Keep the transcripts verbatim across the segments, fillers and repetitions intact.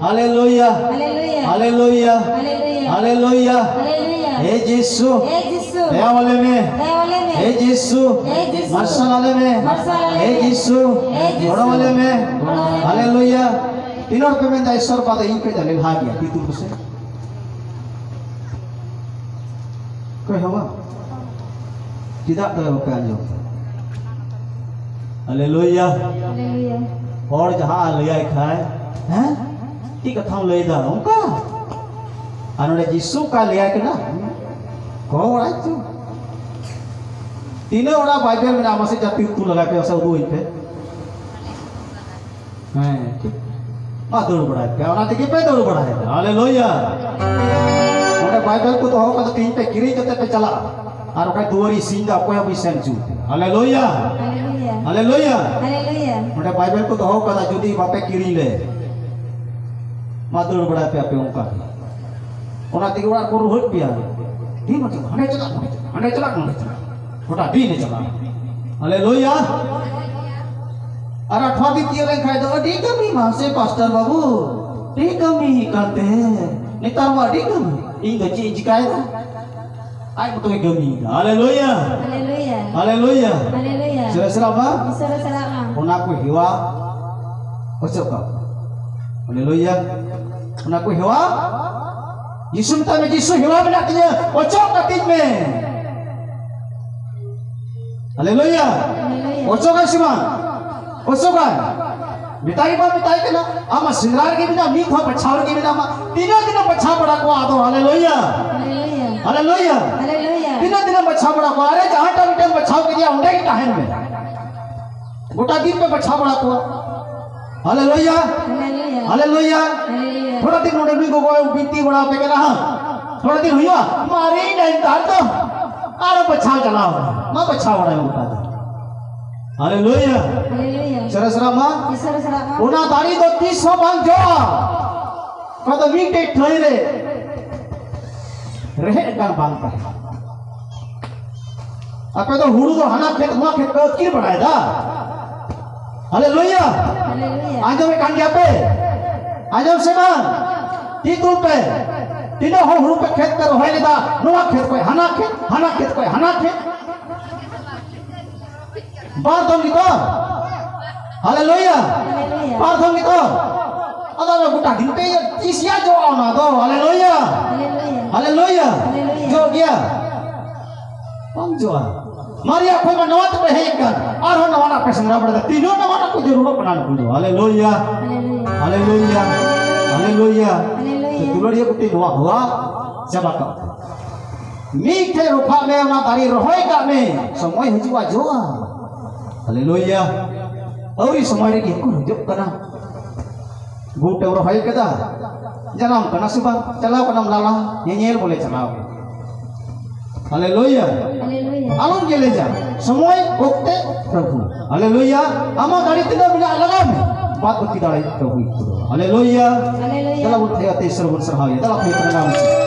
ᱦᱟᱞᱮᱞᱩᱭᱟ᱾ ᱦᱟᱞᱮᱞᱩᱭᱟ᱾ ᱦᱟᱞᱮᱞᱩᱭᱟ᱾ ᱦᱟᱞᱮᱞᱩᱭᱟ᱾ ᱦᱟᱞᱮᱞᱩᱭᱟ᱾ ᱦᱮ ᱡᱤᱥᱩ, ᱦᱮ ᱡᱤᱥᱩ, ᱫᱟᱭᱟ ᱟᱞᱮ ᱢᱮ᱾ ᱫᱟᱭᱟ ᱟᱞᱮ ᱢᱮ᱾ ᱦᱮ ᱡᱤᱥᱩ, ᱦᱮ ᱡᱤᱥᱩ, ᱢᱟᱨᱥᱟᱞ ᱟᱞᱮ ᱢᱮ᱾ ᱢᱟᱨᱥᱟᱞ ᱟᱞᱮ ᱦᱮ ᱢᱮ᱾ ᱡᱤᱥᱩ, ᱦᱮ ᱡᱤᱥᱩ, ᱜᱚᱲᱚ ᱟᱞᱮ ᱢᱮ᱾ ᱜᱚᱲᱚ ᱟᱞᱮ ᱢᱮ᱾ ᱦᱟᱞᱮᱞᱩᱭᱟ᱾ ᱛᱤᱱ ᱦᱚᱲ ᱯᱮ ᱢᱮᱱᱫᱟ ᱤᱥᱥᱚᱨ ᱵᱟᱫᱮ ᱤᱧ ᱠᱷᱚᱡ ᱫᱚ ᱞᱮᱞᱦᱟ ᱜᱮᱭᱟ? ᱛᱤ ᱛᱩᱞ ᱯᱮᱥᱮ᱾ ᱚᱠᱚᱭ ᱦᱚᱸ ᱵᱟᱝ? ᱪᱮᱫᱟᱜ ᱛᱚᱵᱮ ᱵᱟᱯᱮ ᱟᱸᱡᱚᱢ? ᱦᱟᱞᱮᱞᱩᱭᱟ᱾ ᱦᱟᱞᱮᱞᱩᱭᱟ᱾ ᱦᱚᱲ ᱡᱟᱦᱟᱸ ᱞᱟᱹᱭᱟᱭ ᱠᱷᱟᱭ, ᱦᱮᱸ? ᱪᱮᱫ ᱠᱟᱛᱷᱟᱢ ᱞᱟᱹᱭᱫᱟ ᱚᱱᱠᱟ? ᱟᱨ ᱱᱚᱰᱮ ᱡᱤᱥᱩ ᱚᱠᱟ ᱞᱟᱹᱭᱟᱭ ᱠᱟᱱᱟ? ᱠᱚ ᱚᱲᱟᱜ ᱪᱚ᱾ ᱛᱤᱱᱟᱹᱜ ᱚᱲᱟᱜ ᱵᱟᱭᱵᱮᱞ ᱢᱮᱱᱟᱜᱼᱟ? ᱢᱟᱥᱮ ᱡᱟᱹᱛᱤ ᱩᱛᱩ ᱞᱟᱜᱟᱭ ᱯᱮ, ᱢᱟᱥᱮ ᱩᱫᱩᱜ ᱟᱹᱧ ᱯᱮ᱾ ᱦᱮᱸ, ᱴᱷᱤᱠ᱾ ᱢᱟ ᱫᱟᱹᱲ ᱵᱟᱲᱟᱭ ᱯᱮ, ᱚᱱᱟ ᱛᱮᱜᱮ ᱯᱮ ᱫᱟᱹᱲ ᱵᱟᱲᱟᱭᱟ᱾ ᱦᱟᱞᱮᱞᱩᱭᱟ᱾ ᱚᱸᱰᱮ ᱵᱟᱭᱵᱮᱞ ᱠᱚ ᱫᱚᱦᱚ ᱠᱟᱫᱟ, ᱛᱮᱦᱮᱧ ᱯᱮ ᱠᱤᱨᱤᱧ ᱠᱟᱛᱮ ᱯᱮ ᱪᱟᱞᱟᱜᱼᱟ᱾ ᱟᱨ ᱵᱟᱠᱷᱟᱡ ᱫᱩᱣᱟᱹᱨᱤ ᱥᱤᱧ ᱫᱚ ᱚᱠᱚᱭ ᱦᱚᱸ ᱵᱟᱹᱧ ᱥᱮᱱ ᱦᱚᱪᱚ ᱯᱮᱭᱟ᱾ ᱦᱟᱞᱮᱞᱩᱭᱟ᱾ ᱦᱟᱞᱮᱞᱩᱭᱟ᱾ ᱦᱟᱞᱮᱞᱩᱭᱟ᱾ ᱦᱟᱞᱮᱞᱩᱭᱟ᱾ ᱚᱸᱰᱮ ᱵᱟᱭᱵᱮᱞ ᱠᱚ ᱫᱚᱦᱚ ᱠᱟᱫᱟ, ᱡᱩᱫᱤ ᱵᱟᱯᱮ ᱠᱤᱨᱤᱧ ᱞᱮ, ᱢᱟ ᱫᱟᱹᱲ ᱵᱟᱲᱟᱭ ᱯᱮ ᱟᱯᱮ ᱚᱱᱠᱟ ᱜᱮ᱾ ᱚᱱᱟ ᱛᱮᱜᱮ ᱚᱲᱟᱜ ᱠᱚ ᱨᱩᱣᱟᱹᱲ ᱯᱮᱭᱟ᱾ ᱰᱷᱤᱢ ᱪᱟᱞᱟᱜ, ᱦᱟᱸᱰᱮ ᱪᱟᱞᱟᱜ, ᱱᱚᱸᱰᱮ ᱪᱟᱞᱟᱜ, ᱦᱟᱸᱰᱮ ᱪᱟᱞᱟᱜ, ᱱᱚᱸᱰᱮ ᱪᱟᱞᱟᱜ᱾ ᱜᱚᱴᱟ ᱰᱤ ᱞᱮ ᱪᱟᱞᱟᱜᱼᱟ᱾ ᱦᱟᱞᱮᱞᱩᱭᱟ᱾ ᱟᱨ ᱟᱴᱷᱣᱟ ᱫᱤᱱ ᱛᱤᱭᱳᱜ ᱞᱮᱱᱠᱷᱟᱡ ᱫᱚ ᱟᱹᱰᱤ ᱠᱟᱹᱢᱤ ᱢᱟ ᱥᱮ ᱯᱟᱥᱴᱟᱨ ᱵᱟᱹᱵᱩ, ᱟᱹᱰᱤ ᱠᱟᱹᱢᱤ ᱠᱟᱱ ᱛᱮ ᱱᱮᱛᱟᱨ ᱢᱟ ᱟᱹᱰᱤ ᱠᱟᱹᱢᱤ᱾ ᱤᱧ ᱫᱚ ᱪᱮᱫ ᱤᱧ ᱪᱤᱠᱟᱭᱮᱫᱟ? ᱟᱡ ᱢᱚᱛᱚᱭ ᱠᱟᱹᱢᱤᱭᱮᱫᱟ᱾ ᱦᱟᱞᱮᱞᱩᱭᱟ᱾ ᱦᱟᱞᱮᱞᱩᱭᱟ᱾ ᱦᱟᱞᱮᱞᱩᱭᱟ᱾ ᱦᱟᱞᱮᱞᱩᱭᱟ᱾ ᱥᱮᱨᱮᱥᱨᱟ ᱵᱟ᱾ ᱥᱮᱨᱮᱥᱨᱟ ᱵᱟ᱾ ᱚᱱᱟ ᱠᱚ ᱦᱮᱣᱟ ᱚᱪᱚᱜ ᱠᱟᱜ᱾ ᱦᱟᱞᱮᱞᱩᱭᱟ᱾ ᱚᱱᱟ ᱠᱚ ᱦᱮᱣᱟ, ᱡᱤᱥᱩ ᱢᱮᱛᱟᱭ ᱢᱮ, "ᱡᱤᱥᱩ, ᱦᱮᱣᱟ ᱢᱮᱱᱟᱜ ᱛᱤᱧᱟᱹ, ᱚᱪᱚᱜ ᱠᱟᱹᱛᱤᱧ ᱢᱮ᱾" ᱦᱟᱞᱮᱞᱩᱭᱟ᱾ ᱦᱟᱞᱮᱞᱩᱭᱟ᱾ ᱚᱪᱚᱜᱟᱭ ᱥᱮ ᱵᱟᱝ? ᱚᱪᱚᱜᱟᱭ᱾ ᱢᱮᱛᱟᱭ ᱢᱟ, ᱢᱮᱛᱟᱭ ᱠᱟᱱᱟ, ᱟᱢ ᱢᱟ ᱥᱮᱸᱫᱽᱨᱟ ᱨᱮᱜᱮ ᱢᱮᱱᱟᱢ, ᱱᱤᱛ ᱦᱚᱸ ᱵᱟᱪᱷᱟᱣ ᱨᱮᱜᱮ ᱢᱮᱱᱟᱢᱟ᱾ ᱛᱤᱱᱟᱹᱜ ᱫᱤᱱᱮᱢ ᱵᱟᱪᱷᱟᱣ ᱵᱟᱲᱟ ᱠᱚᱣᱟ ᱟᱫᱚ? ᱦᱟᱞᱮᱞᱩᱭᱟ᱾ ᱦᱟᱞᱮᱞᱩᱭᱟ᱾ ᱦᱟᱞᱮᱞᱩᱭᱟ᱾ ᱦᱟᱞᱮᱞᱩᱭᱟ᱾ ᱛᱤᱱᱟᱹᱜ ᱫᱤᱱᱮᱢ ᱵᱟᱪᱷᱟᱣ ᱵᱟᱲᱟ ᱠᱚᱣᱟ? ᱟᱨᱮ, ᱡᱟᱦᱟᱸᱴᱟᱜ ᱢᱤᱫᱴᱮᱱ ᱵᱟᱪᱷᱟᱣ ᱠᱮᱫᱮᱭᱟ, ᱚᱸᱰᱮ ᱜᱮ ᱛᱟᱦᱮᱱ ᱢᱮ᱾ ᱜᱚᱴᱟ ᱫᱤᱱ ᱯᱮ ᱵᱟᱪᱷᱟᱣ ᱵᱟᱲᱟ ᱠᱚᱣᱟ᱾ ᱦᱟᱞᱮᱞᱩᱭᱟ᱾ ᱦᱟᱞᱮᱞᱩᱭᱟ᱾ ᱦᱟᱞᱮᱞᱩᱭᱟ᱾ ᱦᱟᱞᱮᱞᱩᱭᱟ᱾ ᱛᱷᱚᱲᱟ ᱫᱤᱱ ᱱᱚᱰᱮ ᱱᱩᱭ ᱜᱚᱜᱚᱭ ᱵᱤᱱᱛᱤ ᱵᱟᱲᱟ ᱟᱯᱮ ᱠᱟᱱᱟ, ᱦᱟᱸ? ᱛᱷᱚᱲᱟ ᱫᱤᱱ ᱦᱩᱭᱩᱜᱼᱟ, ᱢᱟᱨᱮᱭᱮᱱᱟ ᱱᱮᱛᱟᱨ ᱫᱚ᱾ ᱟᱨᱚ ᱵᱟᱪᱷᱟᱣ ᱪᱟᱞᱟᱣ ᱢᱟ, ᱵᱟᱪᱷᱟᱣ ᱵᱟᱲᱟᱭ ᱢᱮ ᱜᱚᱴᱟ ᱫᱤᱱ᱾ ᱦᱟᱞᱮᱞᱩᱭᱟ᱾ ᱦᱟᱞᱮᱞᱩᱭᱟ᱾ ᱥᱚᱨᱮᱥᱨᱟ ᱢᱟ᱾ ᱥᱚᱨᱮᱥᱨᱟ ᱢᱟ᱾ ᱚᱱᱟ ᱫᱟᱨᱮ ᱫᱚ ᱛᱤᱥ ᱦᱚᱸ ᱵᱟᱝ ᱡᱚᱜᱼᱟ᱾ ᱚᱠᱟ ᱫᱚ ᱢᱤᱫᱴᱮᱡ ᱴᱷᱟᱹᱭ ᱨᱮ ᱨᱮᱦᱮᱫ ᱜᱟᱱ ᱵᱟᱝ ᱛᱟᱦᱮᱱᱟ᱾ ᱟᱯᱮ ᱫᱚ ᱦᱩᱲᱩ ᱫᱚ ᱦᱟᱱᱟ ᱠᱷᱮᱛ ᱱᱚᱣᱟ ᱠᱷᱮᱛ ᱯᱮ ᱟᱹᱛᱠᱤᱨ ᱵᱟᱲᱟᱭᱮᱫᱟ᱾ ᱦᱟᱞᱮᱞᱩᱭᱟ᱾ ᱦᱟᱞᱮᱞᱩᱭᱟ᱾ ᱟᱸᱡᱚᱢᱮᱫ ᱠᱟᱱ ᱜᱮᱭᱟ ᱯᱮ? ᱟᱸᱡᱚᱢ ᱥᱮ ᱵᱟᱝ? ᱛᱤ ᱛᱩᱞ ᱯᱮ᱾ ᱛᱤᱱᱟᱹᱜ ᱦᱚᱲ ᱦᱩᱲᱩ ᱯᱮ ᱠᱷᱮᱛ ᱯᱮ ᱨᱚᱦᱚᱭ ᱞᱮᱫᱟ? ᱱᱚᱣᱟ ᱠᱷᱮᱛ ᱠᱷᱚᱡ ᱦᱟᱱᱟ ᱠᱷᱮᱛ, ᱦᱟᱱᱟ ᱠᱷᱮᱛ ᱠᱷᱚᱡ ᱦᱟᱱᱟ ᱠᱷᱮᱛ᱾ ᱵᱟᱨ ᱫᱷᱚᱢ ᱜᱮᱛᱚ᱾ ᱦᱟᱞᱮᱞᱩᱭᱟ᱾ ᱦᱟᱞᱮᱞᱩᱭᱟ᱾ ᱵᱟᱨ ᱫᱷᱚᱢ ᱜᱮᱛᱚ᱾ ᱟᱫᱚ ᱜᱚᱴᱟ ᱫᱤᱱ ᱯᱮ ᱛᱤᱥ ᱭᱟ ᱡᱚᱜᱼᱟ ᱚᱱᱟ ᱫᱚ? ᱦᱟᱞᱮᱞᱩᱭᱟ᱾ ᱦᱟᱞᱮᱞᱩᱭᱟ᱾ ᱦᱟᱞᱮᱞᱩᱭᱟ᱾ ᱦᱟᱞᱮᱞᱩᱭᱟ᱾ ᱡᱚᱜ ᱜᱮᱭᱟ᱾ ᱵᱟᱝ ᱡᱚᱜᱼᱟ᱾ ᱢᱟᱨᱮᱭᱟᱜ ᱠᱷᱚᱱ ᱢᱟ ᱱᱚᱣᱟ ᱛᱮᱯᱮ ᱦᱮᱡ ᱟᱠᱟᱱ, ᱟᱨᱦᱚᱸ ᱱᱟᱣᱟᱱᱟᱜ ᱯᱮ ᱥᱮᱸᱫᱽᱨᱟ ᱵᱟᱲᱟᱭᱮᱫᱟ᱾ ᱛᱤᱱᱟᱹᱜ ᱱᱟᱣᱟᱱᱟᱜ ᱠᱚ ᱡᱟᱹᱨᱩᱲᱚᱜ ᱠᱟᱱᱟ ᱱᱩᱠᱩ ᱫᱚ? ᱦᱟᱞᱮᱞᱩᱭᱟ᱾ ᱦᱟᱞᱮᱞᱩᱭᱟ᱾ ᱦᱟᱞᱮᱞᱩᱭᱟ᱾ ᱦᱟᱞᱮᱞᱩᱭᱟ᱾ ᱦᱟᱞᱮᱞᱩᱭᱟ᱾ ᱫᱩᱞᱟᱹᱲᱤᱭᱟᱹ ᱠᱚ, ᱛᱮ ᱱᱚᱣᱟ ᱦᱚᱣᱟ ᱪᱟᱵᱟ ᱠᱟᱜ ᱯᱮ᱾ ᱢᱤᱫ ᱴᱷᱮᱱ ᱨᱚᱯᱷᱟᱜ ᱢᱮ, ᱚᱱᱟ ᱫᱟᱨᱮ ᱨᱚᱦᱚᱭ ᱠᱟᱜ ᱢᱮ, ᱥᱚᱢᱚᱭ ᱦᱤᱡᱩᱜᱼᱟ, ᱡᱚᱜᱼᱟ᱾ ᱦᱟᱞᱮᱞᱩᱭᱟ᱾ ᱟᱹᱣᱨᱤ ᱥᱚᱢᱚᱭ ᱨᱮᱜᱮ ᱠᱚ ᱦᱤᱡᱩᱜ ᱠᱟᱱᱟ᱾ ᱵᱩᱴ ᱮᱢ ᱨᱚᱦᱚᱭ ᱠᱮᱫᱟ, ᱡᱟᱱᱟᱢ ᱠᱟᱱᱟ ᱥᱮ ᱵᱟᱝ? ᱪᱟᱞᱟᱣ ᱠᱟᱱᱟᱢ ᱞᱟᱞᱟ ᱧᱮᱧᱮᱞ, ᱵᱚᱞᱮ ᱪᱟᱞᱟᱣ ᱠᱟᱱᱟ᱾ ᱦᱟᱞᱮᱞᱩᱭᱟ᱾ ᱦᱟᱞᱮᱞᱩᱭᱟ᱾ ᱟᱞᱚᱢ ᱧᱮᱞᱮᱡᱟ, ᱥᱚᱢᱚᱭ ᱚᱠᱛᱮ ᱯᱨᱚᱵᱷᱩ᱾ ᱦᱟᱞᱮᱞᱩᱭᱟ᱾ ᱟᱢᱟᱜ ᱫᱟᱲᱮ ᱛᱤᱱᱟᱹᱜ ᱢᱮᱱᱟᱜᱼᱟ, ᱞᱟᱜᱟᱣ ᱢᱮ, ᱵᱟᱫ ᱵᱟᱹᱠᱤ ᱫᱟᱲᱮ ᱯᱨᱚᱵᱷᱩᱭ ᱯᱩᱨᱟᱹᱣᱟ᱾ ᱦᱟᱞᱮᱞᱩᱭᱟ᱾ ᱦᱟᱞᱮᱞᱩᱭᱟ᱾ ᱫᱮᱞᱟ ᱵᱚᱱ ᱛᱷᱟᱭᱚ ᱛᱮ ᱤᱥᱚᱨ ᱵᱚᱱ ᱥᱟᱨᱦᱟᱣ ᱮᱭᱟ᱾ ᱫᱮᱞᱟ ᱛᱷᱟᱭᱚ ᱛᱮ ᱞᱟᱜᱟᱣ ᱢᱮ᱾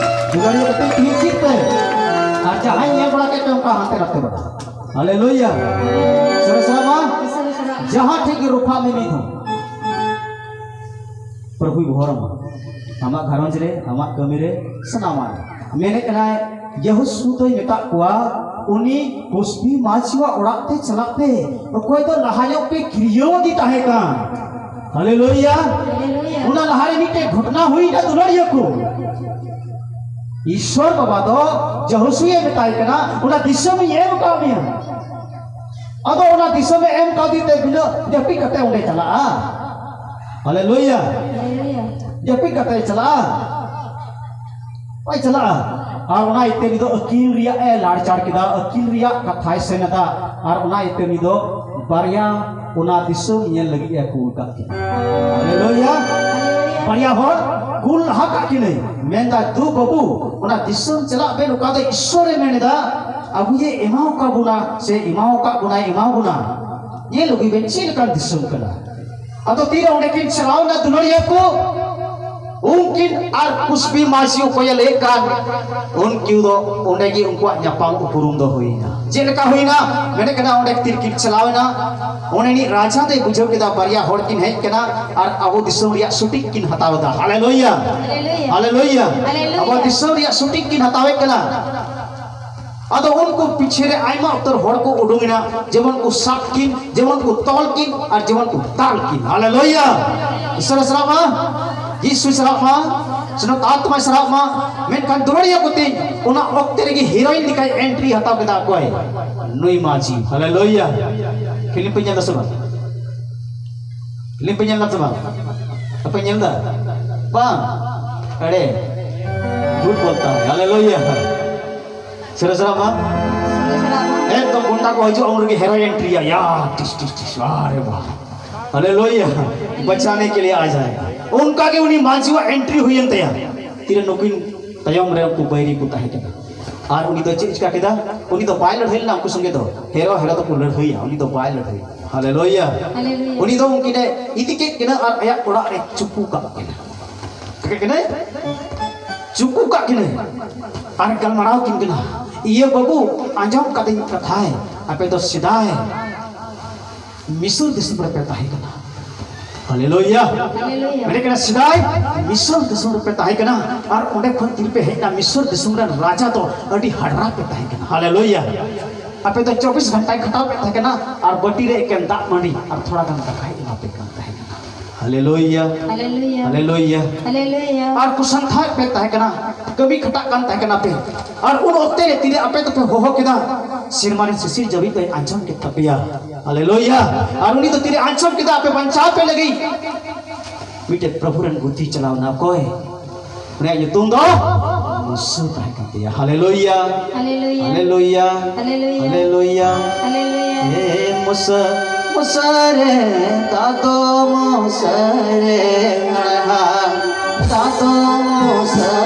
ᱫᱩᱞᱟᱹᱲᱤᱭᱟᱹ ᱠᱟᱛᱮ ᱛᱤᱸᱜᱩ ᱛᱷᱤᱨ ᱯᱮ᱾ ᱟᱨ ᱡᱟᱦᱟᱸᱭ ᱧᱮᱞ ᱵᱟᱲᱟ ᱠᱮᱫ ᱯᱮ, ᱚᱱᱠᱟ ᱦᱟᱱᱛᱮ ᱱᱟᱛᱮ ᱵᱟᱲᱟ᱾ ᱦᱟᱞᱮᱞᱩᱭᱟ᱾ ᱥᱚᱨᱮᱥ ᱨᱟᱢᱟ, ᱥᱚᱨᱮᱥ ᱨᱟᱢᱟ᱾ ᱡᱟᱦᱟᱸ ᱴᱷᱮᱡ ᱜᱮ ᱨᱚᱯᱷᱟ ᱢᱮ ᱢᱤᱫ ᱫᱷᱟᱣ᱾ ᱯᱨᱚᱵᱷᱩᱭ ᱵᱚᱦᱚᱨ ᱟᱢᱟ᱾ ᱟᱢᱟᱜ ᱜᱷᱟᱨᱚᱸᱡᱽ ᱨᱮ, ᱟᱢᱟᱜ ᱠᱟᱹᱢᱤ ᱨᱮ, ᱥᱟᱱᱟᱢᱟᱜ ᱨᱮ᱾ ᱢᱮᱱᱮᱫ ᱠᱟᱱᱟᱭ, ᱡᱮᱦᱳᱥᱩ ᱫᱚᱭ ᱢᱮᱛᱟᱜ ᱠᱚᱣᱟ, ᱩᱱᱤ ᱠᱩᱥᱵᱤ ᱢᱟᱹᱡᱷᱤᱭᱟᱜ ᱚᱲᱟᱜ ᱛᱮ ᱪᱟᱞᱟᱜ ᱯᱮ᱾ ᱚᱠᱚᱭ ᱫᱚ ᱞᱟᱦᱟ ᱧᱚᱜ ᱯᱮ ᱠᱤᱨᱭᱟᱹᱣ ᱟᱫᱮ ᱛᱟᱦᱮᱸ ᱠᱟᱱ᱾ ᱦᱟᱞᱮᱞᱩᱭᱟ᱾ ᱦᱟᱞᱮᱞᱩᱭᱟ᱾ ᱚᱱᱟ ᱞᱟᱦᱟᱨᱮ ᱢᱤᱫᱴᱮᱡ ᱜᱷᱚᱴᱚᱱᱟ ᱦᱩᱭᱱᱟ, ᱫᱩᱞᱟᱹᱲᱤᱭᱟᱹ ᱠᱚ᱾ ᱤᱥᱚᱨ ᱵᱟᱵᱟ ᱫᱚ ᱡᱮᱦᱳᱥᱩᱭᱮ ᱢᱮᱛᱟᱭ ᱠᱟᱱᱟ, ᱚᱱᱟ ᱫᱤᱥᱚᱢ ᱤᱧ ᱮᱢ ᱟᱠᱟᱫ ᱢᱮᱭᱟ᱾ ᱟᱫᱚ ᱚᱱᱟ ᱫᱤᱥᱚᱢᱮ ᱮᱢ ᱠᱟᱣᱫᱮ ᱛᱮ ᱵᱤᱱᱟᱹ ᱡᱟᱹᱯᱤᱫ ᱠᱟᱛᱮ ᱚᱸᱰᱮ ᱪᱟᱞᱟᱜᱼᱟ᱾ ᱦᱟᱞᱮᱞᱩᱭᱟ᱾ ᱦᱟᱞᱮᱞᱩᱭᱟ᱾ ᱡᱟᱹᱯᱤᱫ ᱠᱟᱛᱮ ᱪᱟᱞᱟᱜᱼᱟ᱾ ᱵᱟᱭ ᱪᱟᱞᱟᱜᱼᱟ᱾ ᱟᱨ ᱚᱱᱟ ᱤᱭᱟᱹᱛᱮ ᱩᱱᱤ ᱫᱚ ᱟᱹᱠᱤᱞ ᱨᱮᱭᱟᱜ ᱮ ᱞᱟᱲᱪᱟᱲ ᱠᱮᱫᱟ, ᱟᱹᱠᱤᱞ ᱨᱮᱭᱟᱜ ᱠᱟᱛᱷᱟᱭ ᱥᱮᱱ ᱮᱫᱟ᱾ ᱟᱨ ᱚᱱᱟ ᱤᱭᱟᱹᱛᱮ ᱩᱱᱤ ᱫᱚ ᱵᱟᱨᱭᱟ ᱚᱱᱟ ᱫᱤᱥᱚᱢ ᱧᱮᱞ ᱞᱟᱹᱜᱤᱫ ᱮ ᱠᱩᱞ ᱠᱟᱜ ᱠᱤᱱᱟ᱾ ᱦᱟᱞᱮᱞᱩᱭᱟ᱾ ᱵᱟᱨᱭᱟ ᱦᱚᱲ ᱠᱩᱞ ᱞᱟᱦᱟ ᱠᱟᱜ ᱠᱤᱱᱟᱹᱧ᱾ ᱢᱮᱱᱫᱟ, "ᱫᱩ ᱵᱟᱹᱵᱩ, ᱚᱱᱟ ᱫᱤᱥᱚᱢ ᱪᱟᱞᱟᱜ ᱵᱮᱱ, ᱚᱠᱟ ᱫᱚ ᱤᱥᱥᱚᱨᱮ ᱢᱮᱱ ᱮᱫᱟ, ᱟᱵᱚᱭᱮ ᱮᱢᱟᱣ ᱠᱟᱜ ᱵᱚᱱᱟ ᱥᱮ ᱮᱢᱟᱣ ᱠᱟᱜ ᱵᱚᱱᱟᱭ, ᱮᱢᱟᱣ ᱵᱚᱱᱟ᱾ ᱧᱮᱞ ᱟᱹᱜᱩᱭ ᱵᱮᱱ ᱪᱮᱫ ᱞᱮᱠᱟᱱ ᱫᱤᱥᱚᱢ ᱠᱟᱱᱟ᱾" ᱟᱫᱚ ᱛᱤᱨᱮ ᱚᱸᱰᱮ ᱠᱤᱱ ᱪᱟᱞᱟᱣ ᱮᱱᱟ ᱫᱩᱞᱟᱹᱲᱤᱭᱟᱹ ᱠᱚ, ᱩᱱᱠᱤᱱ ᱟᱨ ᱠᱩᱥᱵᱤ ᱢᱟᱹᱡᱷᱤ ᱚᱠᱚᱭᱮ ᱞᱟᱹᱭᱮᱫ ᱠᱟᱱ, ᱩᱱᱠᱤᱱ ᱫᱚ ᱚᱸᱰᱮ ᱜᱮ ᱩᱱᱠᱩᱣᱟᱜ ᱧᱟᱯᱟᱢ ᱩᱯᱨᱩᱢ ᱫᱚ ᱦᱩᱭᱱᱟ᱾ ᱪᱮᱫ ᱞᱮᱠᱟ ᱦᱩᱭᱱᱟ? ᱢᱮᱱᱮᱫ ᱠᱟᱱᱟ, ᱚᱸᱰᱮ ᱛᱤᱨ ᱠᱤᱱ ᱪᱟᱞᱟᱣ ᱮᱱᱟ, ᱚᱸᱰᱮᱱᱤᱡ ᱨᱟᱡᱟ ᱫᱚᱭ ᱵᱩᱡᱷᱟᱹᱣ ᱠᱮᱫᱟ, ᱵᱟᱨᱭᱟ ᱦᱚᱲ ᱠᱤᱱ ᱦᱮᱡ ᱠᱟᱱᱟ ᱟᱨ ᱟᱵᱚ ᱫᱤᱥᱚᱢ ᱨᱮᱭᱟᱜ ᱥᱩᱴᱤᱝ ᱠᱤᱱ ᱦᱟᱛᱟᱣ ᱮᱫᱟ᱾ ᱦᱟᱞᱮᱞᱩᱭᱟ, ᱦᱟᱞᱮᱞᱩᱭᱟ᱾ ᱦᱟᱞᱮᱞᱩᱭᱟ᱾ ᱟᱵᱚ ᱫᱤᱥᱚᱢ ᱨᱮᱭᱟᱜ ᱥᱩᱴᱤᱝ ᱠᱤᱱ ᱦᱟᱛᱟᱣᱮᱫ ᱠᱟᱱᱟ᱾ ᱟᱫᱚ ᱩᱱᱠᱩ ᱯᱤᱪᱷᱮ ᱨᱮ ᱟᱭᱢᱟ ᱩᱛᱟᱹᱨ ᱦᱚᱲ ᱠᱚ ᱩᱰᱩᱝ ᱮᱱᱟ, ᱡᱮᱢᱚᱱ ᱠᱚ ᱥᱟᱵ ᱠᱤᱱ, ᱡᱮᱢᱚᱱ ᱠᱚ ᱛᱚᱞ ᱠᱤᱱ, ᱟᱨ ᱡᱮᱢᱚᱱ ᱠᱚ ᱫᱟᱞ ᱠᱤᱱ᱾ ᱦᱟᱞᱮᱞᱩᱭᱟ! ᱤᱥᱚᱨ ᱥᱟᱞᱟᱜ ᱢᱟ, ᱤᱥᱚᱨ ᱥᱟᱞᱟᱜ ᱢᱟ, ᱥᱮᱱᱚᱛ ᱟᱛᱢᱟ ᱥᱟᱞᱟᱜ ᱢᱟ᱾ ᱢᱮᱱᱠᱷᱟᱱ ᱫᱩᱞᱟᱹᱲᱤᱭᱟᱹ ᱠᱚ ᱛᱤᱧ, ᱚᱱᱟ ᱚᱠᱛᱮ ᱨᱮᱜᱮ ᱦᱤᱨᱳᱭᱤᱱ ᱞᱮᱠᱟᱭ ᱮᱱᱴᱨᱤ ᱦᱟᱛᱟᱣ ᱠᱮᱫᱟ᱾ ᱚᱠᱚᱭ? ᱱᱩᱭ ᱢᱟᱹᱡᱷᱤ᱾ ᱦᱟᱞᱮᱞᱩᱭᱟ! ᱯᱷᱤᱞᱢ ᱯᱮ ᱧᱮᱞ ᱫᱟ ᱥᱮ ᱵᱟᱝ? ᱯᱷᱤᱞᱢ ᱯᱮ ᱧᱮᱞ ᱫᱟ ᱥᱮ ᱵᱟᱝ? ᱵᱟᱯᱮ ᱧᱮᱞ ᱫᱟ? ᱵᱟᱝ? ᱮᱲᱮ, ᱡᱷᱩᱴ ᱵᱚᱞᱛᱟ ᱦᱟᱭ᱾ ᱦᱟᱞᱮᱞᱩᱭᱟ! ᱥᱮᱨᱮ ᱥᱟᱞᱟᱜ ᱢᱟ᱾ ᱮᱠᱫᱚᱢ ᱜᱩᱱᱰᱟ ᱠᱚ ᱦᱤᱡᱩᱜᱼᱟ, ᱩᱱ ᱨᱮᱜᱮ ᱦᱮᱨᱳ ᱮᱱᱴᱨᱤᱭᱟ, ᱭᱟ, ᱴᱤᱥ, ᱴᱤᱥ, ᱴᱤᱥ, ᱟᱨᱮ ᱵᱟᱯ᱾ ᱦᱟᱞᱮᱞᱩᱭᱟ᱾ ᱵᱟᱪᱟᱱᱮ ᱠᱮ ᱞᱤᱭᱮ ᱟ ᱡᱟᱭᱮᱜᱟ᱾ ᱚᱱᱠᱟ ᱜᱮ ᱩᱱᱤ ᱢᱟᱹᱡᱷᱤᱭᱟᱜ ᱮᱱᱴᱨᱤ ᱦᱩᱭᱮᱱ ᱛᱟᱭᱟ᱾ ᱛᱤᱨᱮ ᱱᱩᱠᱤᱱ ᱛᱟᱭᱚᱢ ᱨᱮ ᱩᱱᱠᱩ ᱵᱟᱹᱭᱨᱤ ᱠᱚ ᱛᱟᱦᱮᱸ ᱠᱟᱱᱟ᱾ ᱟᱨ ᱩᱱᱤ ᱫᱚ ᱪᱮᱫ ᱪᱤᱠᱟ ᱠᱮᱫᱟ? ᱩᱱᱤ ᱫᱚ ᱵᱟᱭ ᱞᱟᱹᱲᱦᱟᱹᱭ ᱞᱮᱱᱟ ᱩᱱᱠᱩ ᱥᱚᱸᱜᱮ ᱫᱚ᱾ ᱦᱮᱨᱳ, ᱦᱮᱨᱳ ᱫᱚᱠᱚ ᱞᱟᱹᱲᱦᱟᱹᱭᱟ, ᱩᱱᱤ ᱫᱚ ᱵᱟᱭ ᱞᱟᱹᱲᱦᱟᱹᱭ᱾ ᱦᱟᱞᱮᱞᱩᱭᱟ᱾ ᱦᱟᱞᱮᱞᱩᱭᱟ᱾ ᱩᱱᱤ ᱫᱚ ᱩᱱᱠᱤᱱᱮ ᱤᱫᱤ ᱠᱮᱫ ᱠᱤᱱᱟ ᱟᱨ ᱟᱭᱟᱜ ᱚᱲᱟᱜ ᱨᱮ ᱪᱩᱯᱩ ᱠᱟᱜ ᱠᱤᱱᱟ᱾ ᱪᱤᱠᱟᱹ ᱠᱤᱱᱟᱹ? ᱪᱩᱯᱩ ᱠᱟᱜ ᱠᱤᱱᱟᱹ᱾ ᱟᱨ ᱜᱟᱞᱢᱟᱨᱟᱣ ᱠᱤᱱ ᱠᱟᱱᱟ, "ᱤᱭᱟᱹ ᱵᱟᱹᱵᱩ, ᱟᱸᱡᱚᱢ ᱠᱟᱫᱟᱹᱧ ᱠᱟᱛᱷᱟᱭ, ᱟᱯᱮ ᱫᱚ ᱥᱮᱫᱟᱭ ᱢᱤᱥᱚᱨ ᱫᱤᱥᱚᱢ ᱨᱮᱯᱮ ᱛᱟᱦᱮᱸ ᱠᱟᱱᱟ᱾" ᱦᱟᱞᱮᱞᱩᱭᱟ᱾ ᱦᱟᱞᱮᱞᱩᱭᱟ᱾ ᱢᱮᱱᱮᱫ ᱠᱟᱱᱟ, ᱥᱮᱫᱟᱭ ᱢᱤᱥᱚᱨ ᱫᱤᱥᱚᱢ ᱨᱮᱯᱮ ᱛᱟᱦᱮᱸ ᱠᱟᱱᱟ, ᱟᱨ ᱚᱸᱰᱮ ᱠᱷᱚᱱ ᱛᱤᱨᱯᱮ ᱦᱮᱡ ᱮᱱᱟ, ᱢᱤᱥᱚᱨ ᱫᱤᱥᱚᱢ ᱨᱮᱱ ᱨᱟᱡᱟ ᱫᱚ ᱟᱹᱰᱤ ᱦᱟᱰᱨᱟ ᱯᱮ ᱛᱟᱦᱮᱸ ᱠᱟᱱᱟ᱾ ᱦᱟᱞᱮᱞᱩᱭᱟ᱾ ᱟᱯᱮ ᱫᱚ ᱪᱚᱵᱵᱤᱥ ᱜᱷᱚᱱᱴᱟᱭ ᱠᱷᱟᱴᱟᱣ ᱯᱮ ᱛᱟᱦᱮᱸ ᱠᱟᱱᱟ, ᱟᱨ ᱵᱟᱹᱴᱤ ᱨᱮ ᱮᱠᱮᱱ ᱫᱟᱜ ᱢᱟᱹᱰᱤ ᱟᱨ ᱛᱷᱚᱲᱟ ᱜᱟᱱ ᱫᱟᱠᱟᱭ ᱮᱢᱟ ᱯᱮ ᱠᱟᱱ ᱛᱟᱦᱮᱸ ᱠᱟᱱᱟ᱾ ᱦᱟᱞᱮᱞᱩᱭᱟ᱾ ᱦᱟᱞᱮᱞᱩᱭᱟ᱾ ᱦᱟᱞᱮᱞᱩᱭᱟ᱾ ᱦᱟᱞᱮᱞᱩᱭᱟ᱾ ᱟᱨ ᱠᱚ ᱥᱟᱱᱛᱷᱟᱣᱮᱫ ᱯᱮ ᱛᱟᱦᱮᱸ ᱠᱟᱱᱟ, ᱠᱟᱹᱢᱤ ᱠᱷᱟᱴᱟᱜ ᱠᱟᱱ ᱛᱟᱦᱮᱸ ᱠᱟᱱᱟ ᱯᱮ᱾ ᱟᱨ ᱩᱱ ᱚᱠᱛᱮ ᱨᱮ ᱛᱤᱨᱮ ᱟᱯᱮ ᱫᱚᱯᱮ ᱦᱚᱦᱚ ᱠᱮᱫᱟ, ᱥᱮᱨᱢᱟ ᱨᱮᱱ ᱥᱤᱥᱤᱨ ᱡᱟᱹᱣᱤᱡ ᱫᱚᱭ ᱟᱸᱡᱚᱢ ᱠᱮᱫ ᱛᱟᱯᱮᱭᱟ᱾ ᱦᱟᱞᱮᱞᱩᱭᱟ᱾ ᱟᱨ ᱩᱱᱤ ᱫᱚ ᱛᱤᱨᱮ ᱟᱸᱡᱚᱢ ᱠᱮᱫᱟ ᱟᱯᱮ ᱵᱟᱧᱪᱟᱣ ᱯᱮ ᱞᱟᱹᱜᱤᱫ, ᱢᱤᱫᱴᱮᱡ ᱯᱨᱚᱵᱷᱩ ᱨᱮᱱ ᱜᱩᱛᱤ ᱪᱟᱞᱟᱣ ᱮᱱᱟ᱾ ᱚᱠᱚᱭ? ᱩᱱᱤᱭᱟᱜ ᱧᱩᱛᱩᱢ ᱫᱚ ᱢᱩᱥᱟᱹ ᱛᱟᱦᱮᱸ ᱠᱟᱱ ᱛᱟᱭᱟ᱾ ᱦᱟᱞᱮᱞᱩᱭᱟ᱾ ᱦᱟᱞᱮᱞᱩᱭᱟ᱾ ᱦᱟᱞᱮᱞᱩᱭᱟ᱾ ᱦᱟᱞᱮᱞᱩᱭᱟ᱾ ᱦᱟᱞᱮᱞᱩᱭᱟ᱾ ᱦᱟᱞᱮᱞᱩᱭᱟ᱾ ᱮ ᱢᱩᱥᱟᱹ, ᱢᱩᱥᱟᱹ ᱨᱮ, ᱛᱟᱛᱚ ᱢᱩᱥᱟᱹ ᱨᱮ, ᱦᱟᱲᱦᱟᱲ, ᱛᱟᱛᱚ ᱢᱩᱥᱟᱹ